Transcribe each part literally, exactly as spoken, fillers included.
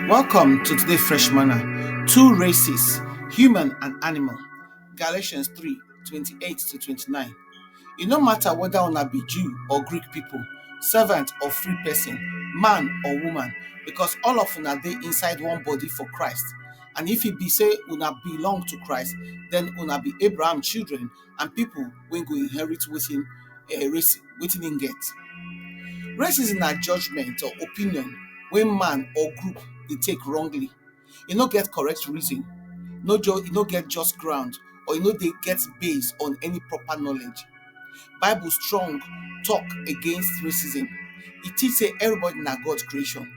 Welcome to today Fresh Manna. Two races, human and animal. Galatians three twenty-eight to twenty-nine. E no matter whether una be Jew or Greek people, servant or free person, man or woman, because all of una dey inside one body for Christ. And if e be say una belong to Christ, then una be Abraham children and people wey go inherit wetin eh, race wetin im get. Racism na judgment or opinion wey man or group dey take wrongly. E no get correct reason, no ju- e no get just ground, or e no dey get base on any proper knowledge. Bible strong talk against racism. E teach say everybody na God creation.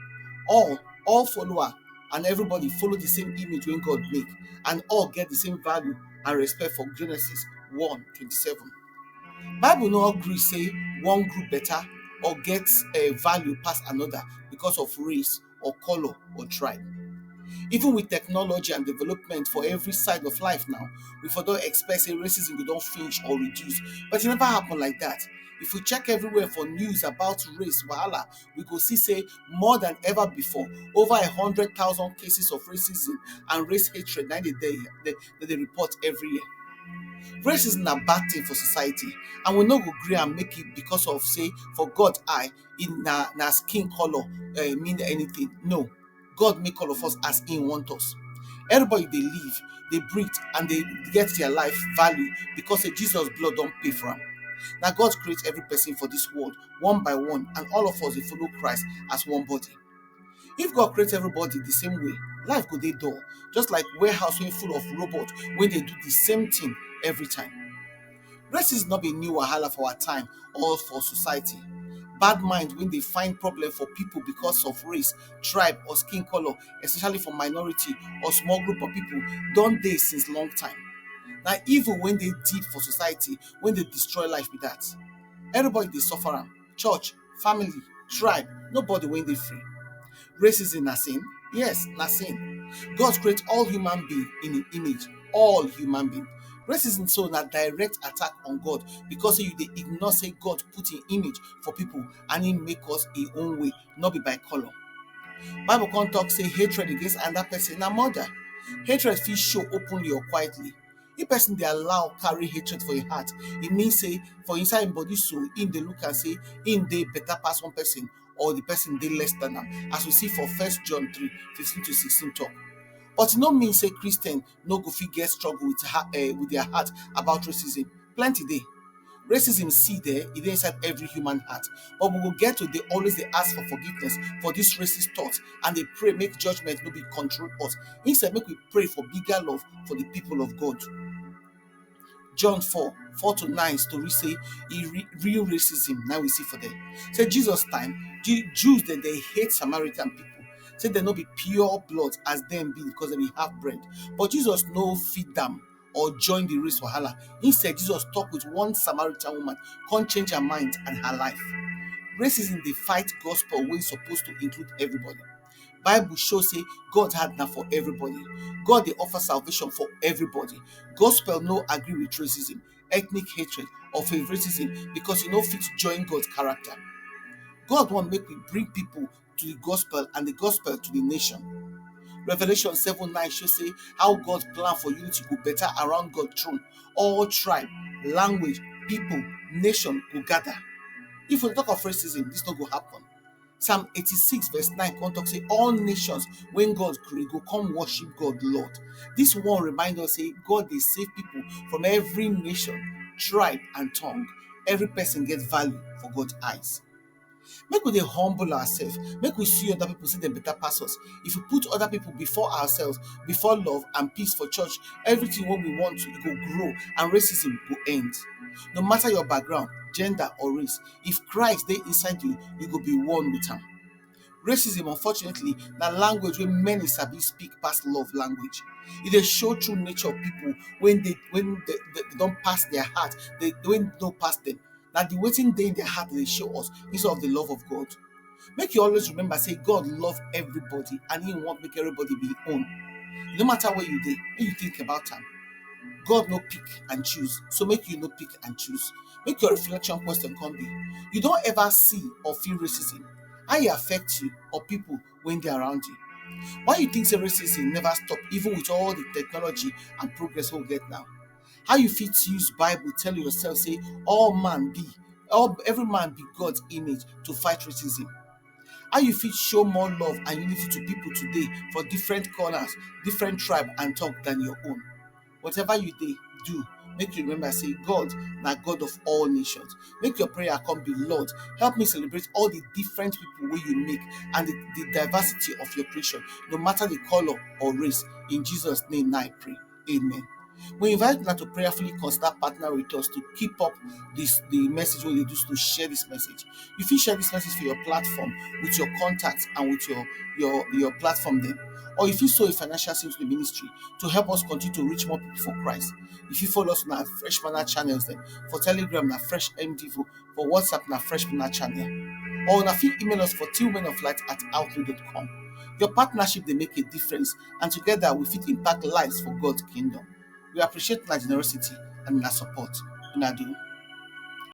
All all follower and everybody follow the same image wey God make, and all get the same value and respect for Genesis one twenty-seven. Bible no agree say one group better or get a value pass another because of race or color or tribe. Even with technology and development for every side of life now, we for don expect say racism go don finish or reduce, but e never happen like that. If we check everywhere for news about race wahala, we go see say more than ever before, over a hundred thousand cases of racism and race hatred na dey dey dey dey report every year. Racism na bad thing for society, and we no go gree am make e because of say for God eye e na na skin colour uh, mean anything. No, God make all of us as im want us. Everybody dey live, dey breathe, and dey get their life value because say Jesus blood don pay for am. Na God create every person for this world one by one, and all of us dey follow Christ as one body. If God create everybody the same way, life go dey dull, just like warehouse wey full of robot wey dey do the same thing every time. Racism no be new wahala for our time or for society. Bad mind wey dey find problem for people because of race, tribe, or skin color, especially for minority or small group of people, don dey since long time. Na evil wey dey deep for society wey dey destroy life be that. Everybody dey suffer am. Church, family, tribe, nobody wey dey free. Racism na sin? Yes, na sin. God create all human being in im image, all human being. Racism so na direct attack on God because say you dey ignore say God put im image for people and im make us im own way, no be by colour. Bible come talk say hatred against another person na murder. Hatred fit show openly or quietly. If person dey allow carry hatred for im heart, e mean say for inside im body so im dey look am say im dey better pass one person or the person dey less than am, as we see for First John three fifteen to sixteen talk. But e no mean say Christian no go fit get struggle with, her, uh, with their heart about racism. Plenty dey. Racism seed eh, e dey inside every human heart, but we go get to dey always dey ask for forgiveness for this racist thought and dey pray make judgment no be control us. Instead, make we pray for bigger love for the people of God. John four four to nine story say e re- real racism na we see for there. Say Jesus time, Ju- Jews dem dey hate Samaritan people. Say dem no be pure blood as dem be because dem be half bread. But Jesus no feed them or join the race wahala. Instead, Jesus talk with one Samaritan woman, come change her mind and her life. Racism dey fight gospel wey suppose to include everybody. Bible show say God heart na for everybody. God dey offer salvation for everybody. Gospel no agree with racism, ethnic hatred, or favoritism because e no fit join God character. God want make we bring people to the gospel and the gospel to the nation. Revelation seven nine show say how God plan for unity go better around God throne. All tribe, language, people, nation go gather. If we talk of racism, this no go happen. Psalm eighty-six verse nine come talk say all nations when God create go come worship God Lord. This one remind us say God dey save people from every nation, tribe and tongue. Every person get value for God eyes. Make we dey humble ourselves, make we see other people say dem better pass us. If we put other people before ourselves, before love and peace for church, everything wey we want to e go grow and racism go end. No matter your background, gender or race, if Christ dey inside you, you go be one with am. Racism, unfortunately, na language wey many sabi speak pass love language. E dey show true nature of people when they when they, they, they don pass their heart, they when no pass them. Na the wetin dey in their heart dey show us instead of the love of God. Make you always remember say God love everybody and he want make everybody be him own. No matter where you dey, make you think about am. God no pick and choose, so make you no pick and choose. Make your reflection question come be, you don ever see or feel racism? How e affect you or people wey dey around you? Why you think say racism never stop, even with all the technology and progress we get now? How you fit use Bible tell yourself say all man be, all every man be God's image to fight racism? How you fit show more love and unity to people today for different corners, different tribe and talk than your own? Whatever you dey do, make you remember say God na God of all nations. Make your prayer come be, Lord, help me celebrate all the different people wey you make and the, the diversity of your creation, no matter the color or race. In Jesus' name I pray. Amen. We invite una to prayerfully consider partner with us to keep up this the message wey we dey do, to share this message. You fit share this message for your platform, with your contacts and with your your your platform dem. Or you fit sow a financial seed to the ministry to help us continue to reach more people for Christ. You fit follow us on our Fresh Manna channels dem. For Telegram na Fresh M D V O, for WhatsApp na Fresh Manna channel. Or una fit email us for tillmenoflight at outlook dot com. Your partnership dey make a difference, and together we fit impact lives for God's kingdom. We appreciate una generosity and una support. Una do.